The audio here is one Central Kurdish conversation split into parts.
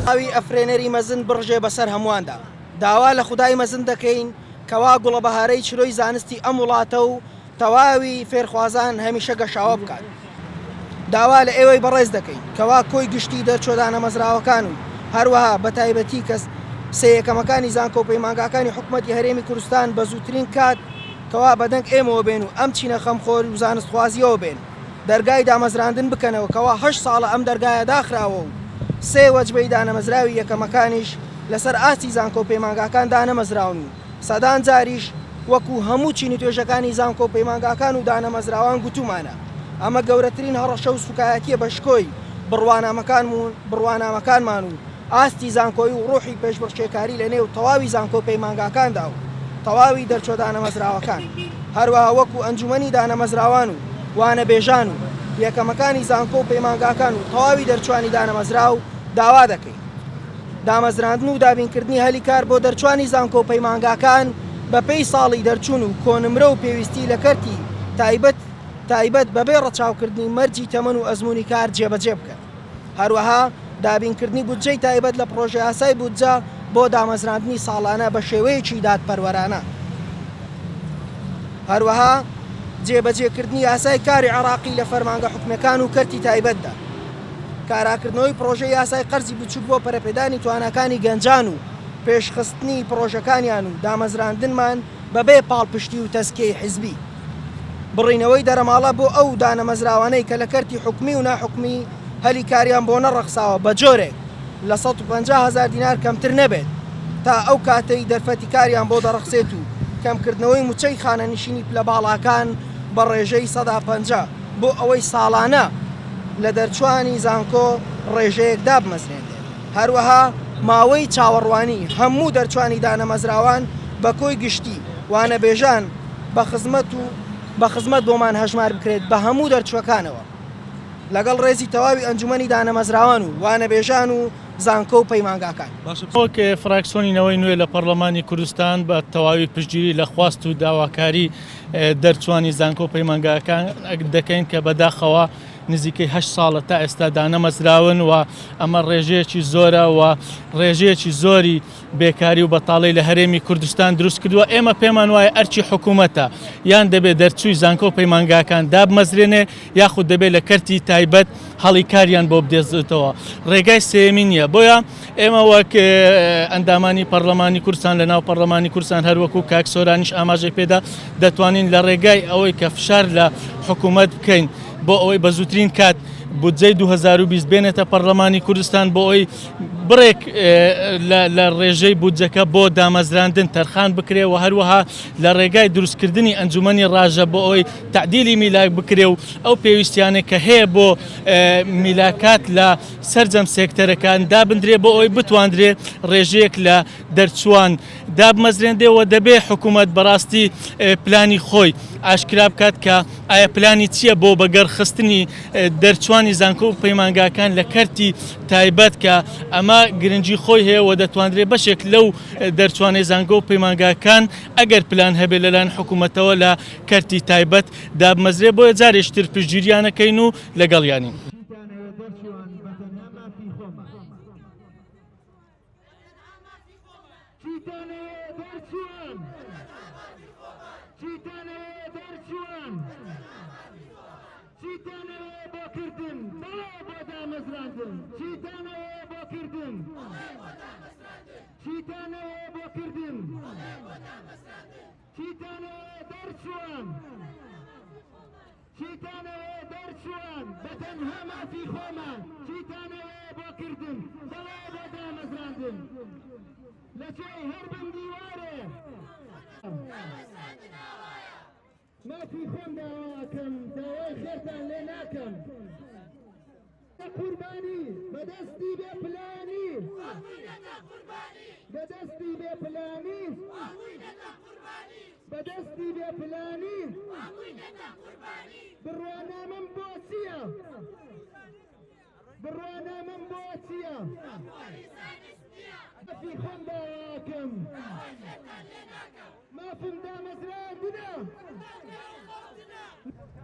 ئاوی ئەفرێنەری مەزن بڕژێ بەسەر هەموواندا. داوا لە خودای مەزن دەکەین کەوا گوڵەبەهارەی چرۆی زانستی ئەم وڵاتە و تەواوی فێرخوازان هەمیشە گەشاوە بکات. داوا لە ئێوەی بەڕێز دەکەین کەوا کۆی گشتی دەرچووە دانەمەزراوەکان و هەروەها بە تایبەتی کەس سێ یەکەمەکانی زانکۆ و پەیمانگاکانی حکومەتی هەرێمی کوردستان بە زووترین کات کەوا بەدەنگ ئێمەوە بێن و ئەم چینە خەمخۆر و زانستخوازییەوە بێن دەرگای دامەزراندن بکەنەوە کەوا هەشت ساڵە ئەم دەرگایە داخراوە و سێ وەجبەی دانەمەزراوی یەکەمەکانیش لەسەر ئاستی زانکۆ و پەیمانگاکان دانەمەزراون و سەدان جاریش وەکو هەموو چین و توێژەکانی زانکۆ و پەیمانگاکان و دانەمەزراوان گوتومانە ئەمە گەورەترین هەڕەشە و سوکایەتیە بە شکۆی بڕوانامەکانمان و ئاستی زانکۆیی و ڕۆحی پێشبڕکێکاری لە نێو تەواوی زانکۆ و پەیمانگاکاندا و تەواوی دەرچوە دانەمەزراوەکان. هەروەها وەکو ئەنجومەنی دانەمەزراوان و وانەبێژان و یەکەمەکانی زانکۆ و پەیمانگاکان و تەواوی دەرچوانی دانەمەزراو داوا دەکەین دامەزراندن و دابینکردنی هەلی کار بۆ دەرچوانی زانکۆ و پەیمانگاکان بەپێی ساڵی دەرچوون و کۆنمرە و پێویستی لە کەرتی تایبەت تایبەت بەبێ ڕەچاوکردنی مەرجی تەمەن و ئەزموونی کار جێبەجێ بکەن. هەروەها دابینکردنی بودجەی تایبەت لە پڕۆژەیاسای بودجە بۆ دامەزراندنی ساڵانە بە شێوەیەکی دادپەروەرانە. هەروەها جێبەجێکردنی یاسای کاری عێراقی لە فەرمانگە حکومییەکان و کەرتی تایبەتدا. کاراکردنەوەی پڕۆژەی یاسای قەرزی بچووک بۆ پەرەپێدانی تواناکانی گەنجان و پێشخستنی پڕۆژەکانیان و دامەزراندنمان بەبێ پاڵپشتی و تەزکیەی حیزبی. بڕینەوەی دەرەماڵە بۆ ئەو دانەمەزراوانەی کە لە کەرتی حکومی و ناحکومی هەلی کاریان بۆ نەڕەخساوە بە جۆرێک لە 150 هەزار دینار کەمتر نەبێت تا ئەو کاتەی دەرفەتی کاریان بۆ دەڕەخسێت و کەمکردنەوەی موچەی خانەنشینی پلە باڵاکان بە ڕێژەی 50% بۆ ئەوەی ساڵانە لە دەرچوانی زانکۆ ڕێژەیەک دابمەزرێنرێت. هەروەها ماوەی چاوەڕوانی هەموو دەرچوانی دانەمەزراوان بە کۆی گشتی وانەبێژان بە خزمەت و بە خزمەت بۆمان هەژمار بکرێت بە هەموو دەرچوەکانەوە لەگەڵ ڕێزی تەواوی ئەنجومەنی دانەمەزراوان و وانەبێژان و زانکۆ و پەیمانگاکان. وەک فراکسیۆنی نەوەی نوێ لە پەڕلەمانی کوردستان بە تەواوی پشتگیری لە خواست و داواکاری دەرچوانی زانکۆ و پەیمانگاکان دەکەین کە بەداخەوە نزیکەی هەشت ساڵە تا ئێستا دانەمەزراون و ئەمە ڕێژەیەکی زۆرە و ڕێژەیەکی زۆری بێکاری و بەتاڵی لە هەرێمی کوردستان دروست کردووە ئێمە پێمان وایە ئەرکی حکوومەتە یان دەبێت دەرچووی زانکۆ و پەیمانگاکان دابمەزرێنێ یاخود دەبێت لە کەرتی تایبەت هەڵی کاریان بۆ بدێزێتەوە ڕێگای سێیەمی نییە بۆیە ئێمە وەک ئەندامانی پەرلەمانی کوردستان لە ناو پەرلەمانی کوردستان هەروەکو کاک سۆرانیش ئاماژەی پێدا دەتوانین لە ڕێگای ئەوەی کە فشار لە حکوومەت بکەین بۆ ئەوەی بە زووترین کات بودجەی 2020 بێنێتە پەرلەمانی کوردستان بۆ ئەوەی بڕێک لە ڕێژەی بودجەکە بۆ دامەزراندن تەرخان بکرێ و هەروەها لە ڕێگای دروستکردنی ئەنجومەنی ڕاژە بۆ ئەوەی تەعدیلی میلاک بکرێ و ئەو پێویستیانەی کە هەیە بۆ میلاکات لە سەرجەم سێکتەرەکان دابندرێ بۆ ئەوەی بتواندرێ ڕێژەیەک لە دەرچووان دابمەزرێندێ و دەبێ حکوومەت بەڕاستی پلانی خۆی ئاشکرا بکات کە ئایا پلانی چییە بۆ بەگەڕخستنی دەرچوانی زانکۆ و پەیمانگاکان لە کەرتی تایبەت کە ئەمە گرنگی خۆی هەیە و دەتواندرێ بەشێک لەو دەرچوانەی زانکۆ و پەیمانگاکان ئەگەر پلان هەبێت لەلایەن حکوومەتەوە لە کەرتی تایبەت دابمەزرێ بۆیە جارێکی تر پشتگیریانەکەین و لەگەڵیانین. چیتانەوێ دەرچووان بە تەنها مافی خۆمان چیتانەوێ بۆ کردن بەڵێ بۆ دامەزراندن لە جێی هەر بن دیوارێ مافی خۆم داوا ئەکەم داوای خێرتان لێ ناکەم قوربانی بەدەستی بێ پلانی بەدەستی بێ پلانی بەدەستی بێ پلانی بڕوانامەم. بڕوانامەم بۆ چییە؟ مافی خۆم داواکەم. مافم دامەزراندنە.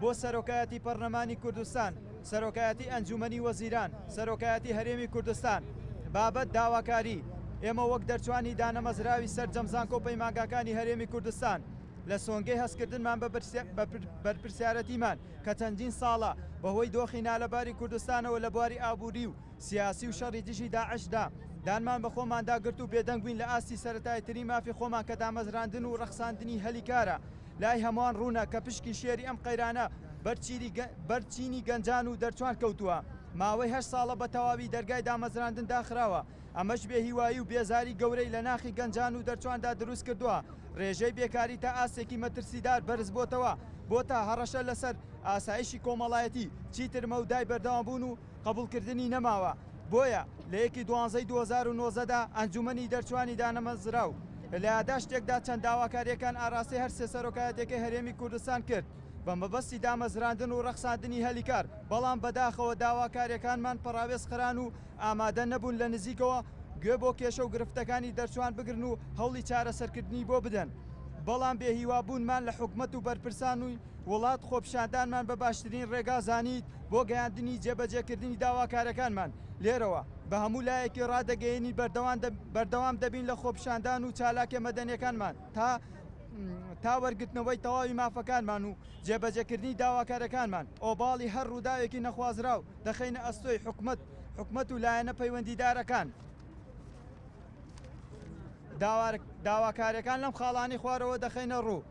بۆ سەرۆکایەتی پەڕلەمانی کوردستان، سەرۆکایەتی ئەنجومەنی وەزیران، سەرۆکایەتی هەرێمی کوردستان. بابەت، داواکاری، ئێمە وەک دەرچوانی دانەمەزراوی سەرجەم زانکۆ و پەیمانگاکانی هەرێمی کوردستان، لە سۆنگەی هەستکردنمان بە بەرپرسیارەتیمان کە چەندین ساڵە بەهۆی دۆخی نالەباری کوردستانەوە لە بواری ئابووری و سیاسی و شەڕی دژی داعشدا دانمان بە خۆماندا گرت و بێدەنگ بووین لە ئاستی سەرەتاییترین مافی خۆمان کە دامەزراندن و ڕەخساندنی هەلی کارە. لای هەمووان ڕوونە کە پشکی شێری ئەم قەیرانە بەر چینی گەنجان و دەرچوان کەوتووە. ماوەی هەشت ساڵە بە تەواوی دەرگای دامەزراندن داخراوە، ئەمەش بێهیوایی و بێزاری گەورەی لە ناخی گەنجان و دەرچواندا دروستکردووە، ڕێژەی بێکاری تا ئاستێکی مەترسیدار بەرزبۆتەوە، بۆتە هەڕەشە لەسەر ئاسایشی کۆمەڵایەتی، چیتر مەودای بەردەوامبوون و قبوڵکردنی نەماوە، بۆیە لە یەکی دوانزەی 2019 دا ئەنجومەنی دەرچوانی دانەمەزراو لە یاداشتێکدا چەند داواکارییەکان ئاراستەی هەر سێ سەرۆکایەتیەکەی هەرێمی کوردستان کرد بە مەبەستی دامەزراندن و ڕەخساندنی هەلی کار، بەڵام بەداخەوە داواکارییەکانمان پەڕاوێز خران و ئامادە نەبوون لە نزیکەوە گوێ بۆ کێشە و گرفتەکانی دەرچوان بگرن و هەوڵی چارەسەرکردنی بۆ بدەن. بەڵام بێ هیوا بوونمان لە حکومەت و بەرپرسانوی وڵات خۆپیشاندانمان بە باشترین ڕێگا زانیت بۆ گەیاندنی جێبەجێکردنی داواکارەکانمان. لێرەوە بە هەموو لایەکی ڕادەگەیەنین بەردەوام دەبین لە خۆپیشاندان و چالاکیە مەدەنیەکانمان تا تا وەرگرتنەوەی تەواوی مافەکانمان و جێبەجێکردنی داواکارەکانمان. ئۆباڵی هەر ڕووداوێکی نەخوازراو دەخەینە ئەستۆی حکومەت حکومەت و لایەنە پەیوەندیدارەکان. داواکاریەکان لەم خاڵانەی خوارەوە دەخەینە ڕوو،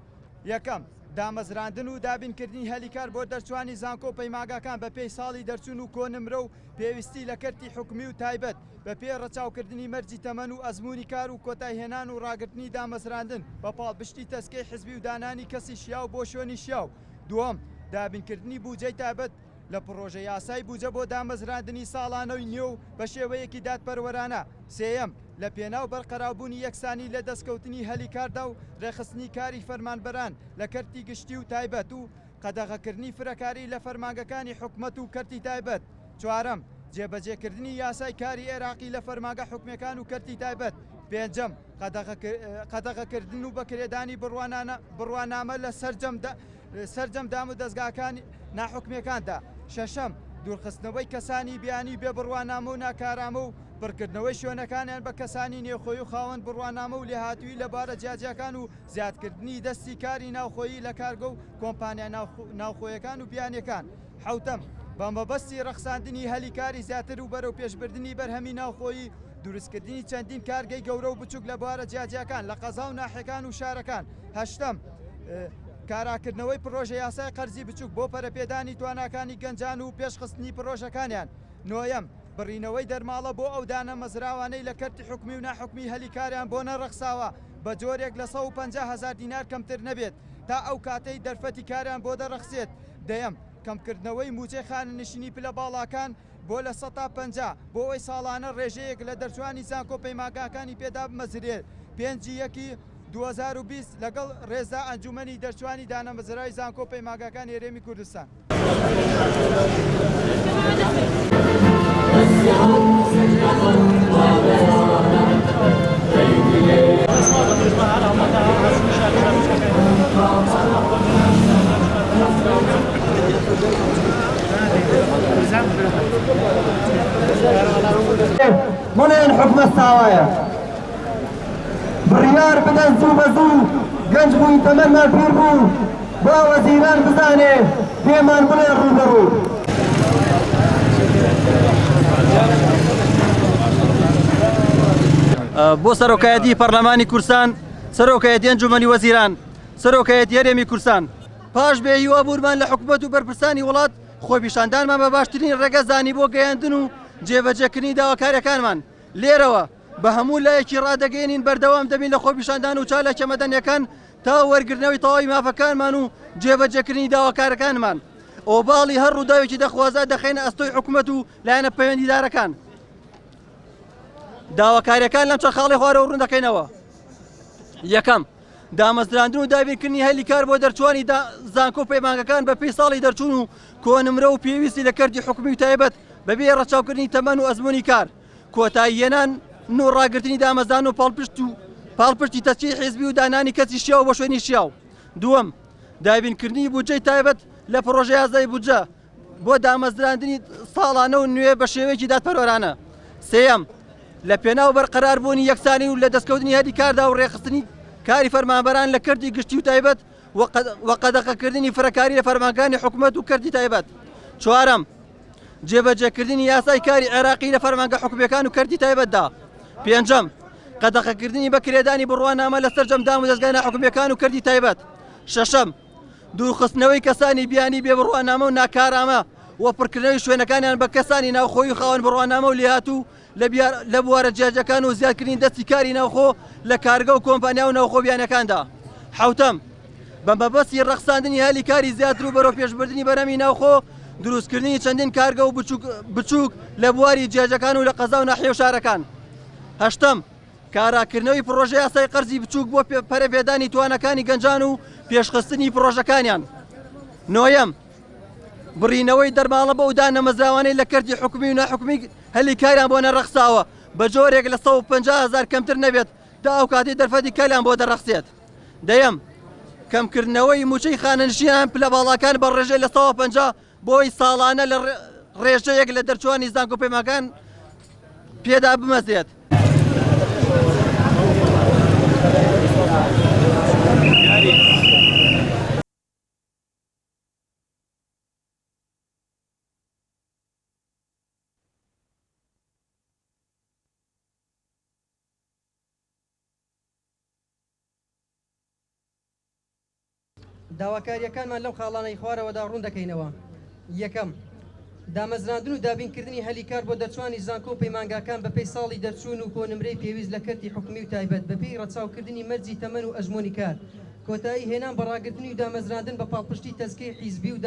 یەکەم، دامەزراندن و دابینکردنی هەلی کار بۆ دەرچوانی زانکۆ و پەیمانگاکان بەپێی ساڵی دەرچوون و کۆنمرە و پێویستی لە کەرتی حکومی و تایبەت بەپێی ڕەچاوکردنی مەرجی تەمەن و ئەزموونی کار و کۆتایهێنان و ڕاگرتنی دامەزراندن بە پاڵپشتی تەسکەی حزبی و دانانی کەسی شیاو بۆ شوێنی شیاو. دووەم، دابینکردنی بوجەی تایبەت لە پڕۆژە یاسای بوجە بۆ دامەزراندنی ساڵانەی نوێ و بە شێوەیەکی دادپەروەرانە. سێیەم، لە پێناو بەرقەراوبوونی یەکسانی لە دەستکەوتنی هەلی کاردا و ڕێکخستنی کاری فەرمانبەران لە کەرتی گشتی و تایبەت و قەدەغەکردنی فرەکاری لە فەرمانگەکانی حکومەت و کەرتی تایبەت. چوارەم، جێبەجێکردنی یاسای کاری عێراقی لە فەرمانگە حکومییەکان و کەرتی تایبەت. پێنجەم، قەدەغەکردن و بەکرێدانی بڕوانامە لە سەرجەم دامودەزگاکانی ناحکومییەکاندا. شەشەم، دوورخستنەوەی کەسانی بیانی بێ بڕوانامە و ناکارامە و پڕکردنەوەی شوێنەکانیان بە کەسانی نێوخۆیی و خاوەن بڕوانامە و لێهاتوویی لە بوارە جیاجیاکان و زیادکردنی دەستی کاری ناوخۆیی لە کارگە و کۆمپانیا ناوخۆیەکان و بیانیەکان. حەوتەم، بە مەبەستی ڕەخساندنی هەلی کاری زیاتر و بەرەوپێشبردنی بەرهەمی ناوخۆیی، دروستکردنی چەندین کارگەی گەورە و بچوک لە بوارە جیاجیاکان لە قەزا و ناحیەکان و شارەکان. هەشتەم، کاراکردنەوەی پڕۆژە یاسای قەرزی بچوک بۆ پەرەپێدانی تواناکانی گەنجان و پێشخستنی پڕۆژەکانیان. نۆیەم، بڕینەوەی دەرماڵە بۆ ئەو دانەمەزراوانەی لە کەرتی حکومی و ناحکومی هەلی کاریان بۆ نەڕەخساوە بە جۆرێک لە 150 هەزار دینار کەمتر نەبێت تا ئەو کاتەی دەرفەتی کاریان بۆ دەڕەخسێت. دەیەم، کەمکردنەوەی مووچەی خانەنشینی پلە باڵاکان بۆ 50% بۆ ئەوەی ساڵانە ڕێژەیەک لە دەرچوانی زانکۆ پەیمانگاکانی پێ دابمەزرێت. پێنجی یەکی 2020 لەگەڵ ڕێزدا ئەنجوومەنی دەرچوانی دانەمەزراوی زانکۆ پەیمانگاکانی هەرێمی کوردستان. مەڵێن حکومەت ساوایە بڕیار بدەن زوو بە زوو گەنج بووین تەمەنمان پیر بوو با وەزیران بزانێ پێمان بڵێ ڕووبەڕوو. بۆ سەرۆکایەتی پەرلەمانی کوردستان، سەرۆکایەتی ئەنجومەنی وەزیران، سەرۆکایەتی هەرێمی کوردستان. پاش بێ هیوا بوونمان لە حکومەت و بەرپرسانی وڵات، خۆپیشاندانمان بە باشترین ڕێگە زانی بۆ گەیاندن و جێبەجێکردنی داواکاریەکانمان. لێرەوە بە هەموو لایەکی ڕادەگەیەنین بەردەوام دەبین لە خۆپیشاندان و چالاکیە مەدەنیەکان تا وەرگرتنەوەی تەواوی مافەکانمان و جێبەجێکردنی داواکارەکانمان. ئۆباڵی هەر ڕووداوێکی دەخوازە دەخەینە ئەستۆی حکومەت و لایەنە پەیوەندیدارەکان. داواکاریەکان لەم چەند خاڵی خوارەوە ڕوون دەکەینەوە. یەکەم، دامەزراندن و دابینکردنی هەلی کار بۆ دەرچووانی زانکۆ و پەیمانگەکان بەپێی ساڵی دەرچوون و کۆنمرە و پێویستی لە کەرتی حکومی و تایبەت بەبێ ڕەچاوکردنی تەمەن و ئەزموونی کار. کۆتاییهێنان و ڕاگرتنی دامەزراندن و پاڵپشت و پاڵپشتی تەسکی حیزبی و دانانی کەسی شیاو بۆ شوێنی شیاو. دووەم، دابینکردنی بودجەی تایبەت لە پڕۆژەیاسای بودجە بۆ دامەزراندنی ساڵانە و نوێ بە شێوەیەکی دادپەروەرانە. سێیەم، لە پێناو بەرقەراربوونی یەکسانی و لە دەستکەوتنی هەلی کاردا و ڕێکخستنی کاری فەرمانبەران لە کەرتی گشتی و تایبەت و قەدەغەکردنی فرەکاری لە فەرمانگەکانی حکومەت و کەرتی تایبەت. چوارەم، جێبەجێکردنی یاسای کاری عێراقی لە فەرمانگە حکومییەکان و کەرتی تایبەتدا. پێنجەم، قەدەغەکردنی بەکرێدانی بڕوانامە لە سەرجەم دامودەزگا ناحکومییەکان و کەرتی تایبەت. شەشەم، دوورخستنەوەی کەسانی بیانی بێ بڕوانامە و ناکارامە و پڕکردنەوەی شوێنەکانیان بە کەسانی ناوخۆیی و خاوەن بڕوانامە و لێهاتوو لە بوارە جیاجیاکان و زیادکردنی دەستی کاری ناوخۆ لە کارگە و کۆمپانیا و ناوخۆ بیانەکاندا. حەوتەم، بە مەبەستی ڕەخساندنی هەلی کاری زیاتر و بەرەوپێشبردنی بەرهەمی ناوخۆ، دروستکردنی چەندین کارگە و بچووک لە بواری جیاجیاکان و لە قەزا و ناحیە و شارەکان. هەشتەم، کاراکردنەوەی پڕۆژە یاسای قەرزی بچووک بۆ پەرەپێدانی تواناکانی گەنجان و پێشخستنی پڕۆژەکانیان. نۆیەم، بڕینەوەی دەرماڵە بەو دانەمەزراوانەی لە کەرتی حکومی و ناحکومی هەلی کاریان بۆ نەڕەخساوە بە جۆرێک لە 150 هەزار کەمتر نەبێت تا ئەو کاتەی دەرفەتی کاریان بۆ دەڕەخسێت. دەیەم، کەمکردنەوەی مووچەی خانەنشینان پلە باڵاکان بە ڕێژەی 50% بۆی ساڵانە لە ڕێژەیەک لە دەرچووانی زانکۆ پەیمانگان پێدا بمەزرێت. داواکارییەکانمان لەم خاڵانەی خوارەوەدا ڕوون دەکەینەوە، یەکەم، دامەزراندن و دابینکردنی هەلی کار بۆ دەرچوانی زانکۆ و پەیمانگاکان بەپێی ساڵی دەرچوون و کۆنمرەی پێویست لە کەرتی حکومی و تایبەت بەپێی ڕەچاوکردنی مەرجی تەمەن و ئەزموونی کار. کۆتایی هێنان بە ڕاگرتنی و دامەزراندن بە پاڵپشتی تەزکەی حیزبی و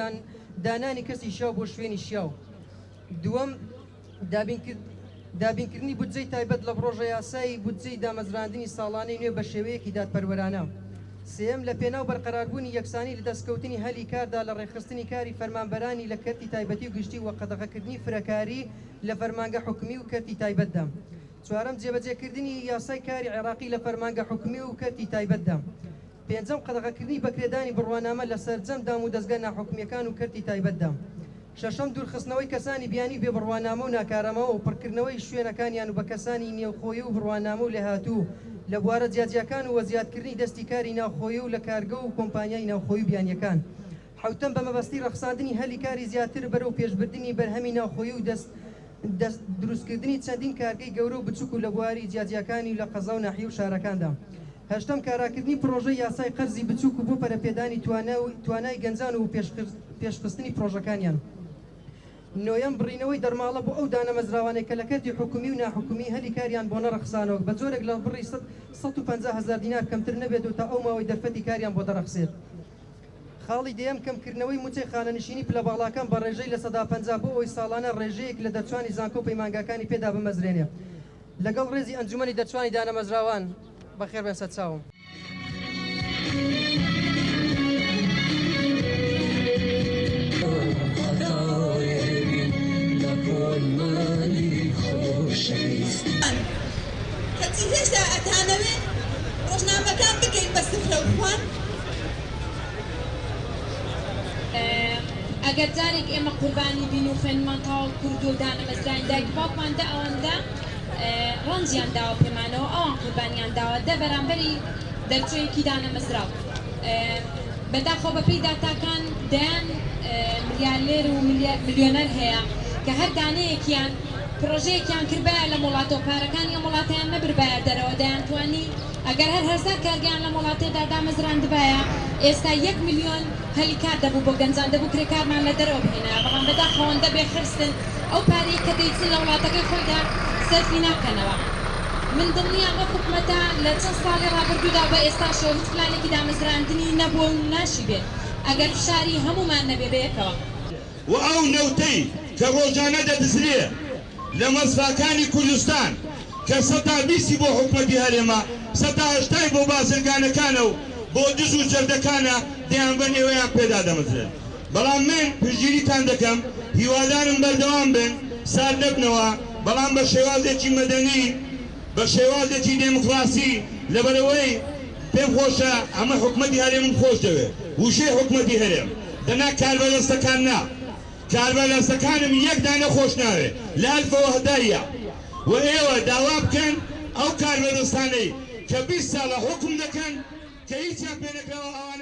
دانانی کەسی شیاو بۆ شوێنی شیاو. دووەم، دابینکردنی بودجەی تایبەت لە پڕۆژەیاسای بودجەی دامەزراندنی ساڵانەی نوێ بە شێوەیەکی دادپەروەرانە. سێیەم، لە پێناو بەرقەراربوونی یەکسانی لە دەستکەوتنی هەلی کاردا لە ڕێکخستنی کاری فەرمانبەرانی لە کەرتی تایبەتی و گشتی و قەدەغەکردنی فرەکاری لە فەرمانگە حکومی و کەرتی تایبەتدا. چوارەم، جێبەجێکردنی یاسای کاری عێراقی لە فەرمانگە حکومی و کەرتی تایبەتدا. پێنجەم، قەدەغەکردنی بەکرێدانی بڕوانامە لە سەرجەم دامودەزگا ناحکومییەکان و کەرتی تایبەتدا. شەشەم، دوورخستنەوەی کەسانی بیانی و بێ بڕوانامە و ناکارامەوە و پڕکردنەوەی شوێنەکانیان و بە کەسانی نێوخۆیی و بڕوانامە و لێهاتوو لە بوارە جیاجیاکان و زیادکردنی دەستی کاری ناوخۆیی و لە کارگە و کۆمپانیای ناوخۆیی و بیانییەکان. حەوتەم، بە مەبەستی ڕەخساندنی هەلی کاری زیاتر بەرەو پێشبردنی بەرهەمی ناوخۆیی و دەست دەست دروستکردنی چەندین کارگەی گەورە و بچوک و لە بواری جیاجیاکانی و لە قەزا و ناحیە و شارەکاندا. هەشتەم، کاراکردنی پڕۆژەی یاسای قەرزی بچوک و بۆ پەرەپێدانی توانای گەنجان و پێشخستنی پڕۆژەکانیان. نۆیەم، بڕینەوەی دەرماڵە بۆ ئەو دانەمەزراوانەی کە لە کەرتی حکومی و ناحکومی هەلی کاریان بۆ نەڕەخسانەوە بە جۆرێک لە بڕی 150 هەزار دینار کەمتر نەبێت و تا ئەو ماوەی دەرفەتی کاریان بۆ دەڕەخسێت. خاڵی دەیەم، کەمکردنەوەی مووچەی خانەنشینی پلە باڵاکان بە ڕێژەی 50% بۆ ئەوەی ساڵانە ڕێژەیەک لە دەرچوانی زانکۆ و پەیمانگاکانی پێ دابمەزرێنێ. لەگەڵ ڕێزی ئەنجومەنی دەرچوانی دانەمەزراوان، بەخێر بێن سەرچاوم. کەچی هێشتا ئەتانەوێ ڕۆژنامەکان بکەین بە سفرە و خوان؟ ئەگەر جارێک ئێمە قوربانی بین و خوێندنمان تەواو کردووە و دانەمەزراین، دایک و باوکمان دە ئەوەندە ڕەنجیان داوە پێمانەوە، ئەوان قوربانیان داوە دە بەرامبەری دەرچوویەکی دانەمەزراو. بەداخەوە بەپێی داتاکان دەیان ملیارلێر و ملیۆنەر هەیە کە هەر دانەیەکیان پڕۆژەیەکیان کردبایە لەم وڵاتەو پارەکانی ئەم وڵاتەیان نەبربایە دەرەوە دەیانتوانی ئەگەر هەر هەزار کارگەیان لەم وڵاتەدا دامەزراندبایە ئێستا یەک ملیۆن هەلی کار دەبوو بۆ گەنجان دەبوو کرێکارمان لە دەرەوە بهێنایە بەڵام بەداخەوە ئەوەندە بێ خرسن ئەو پارەی کە دەیچن لە وڵاتەکەی خۆیدا سەرفی ناکەنەوە من دڵنیام ئەو حکومەتە لە چەند ساڵی ڕابردوودا و بە ئێستاشەوە هیچ پلانێکی دامەزراندنی نەبووە و ناشی بێت ئەگەر فشاری هەموومان نەبێ بەیەکەوە. و ئەو نەوتەی کە ڕۆژانە دەدزرێ لە مەسفاکانی کوردستان کە سەتا بیستی بۆ حکومەتی هەرێمە، سەتا هەشتای بۆ بازرگانەکانە و. بۆ دز و جەردەکانە دەیانبەن ئێوەیان پێ دادەمەزرێن. بەڵام من پشتگیریتان دەکەم، هیوادارم بەردەوام بن، سارد نەبنەوە، بەڵام بە شێوازێکی مەدەنی، بە شێوازێکی دێموکڕاسی، لەبەرئەوەی پێم خۆشە ئەمە حکومەتی هەرێمم خۆش دەوێ، وشەی حکومەتی هەرێم، دەنا کاربەدەستەکان نا، کاربەدەستەکانم یەک دانە خۆش ناوێ لە ئەلفەوە هەتا یا، و ئێوە داوا بکەن ئەو کاربەدەستانەی کە 20 ساڵە حوکم دەکەن کە هیچیان پێ نەکراوە ئەوانە.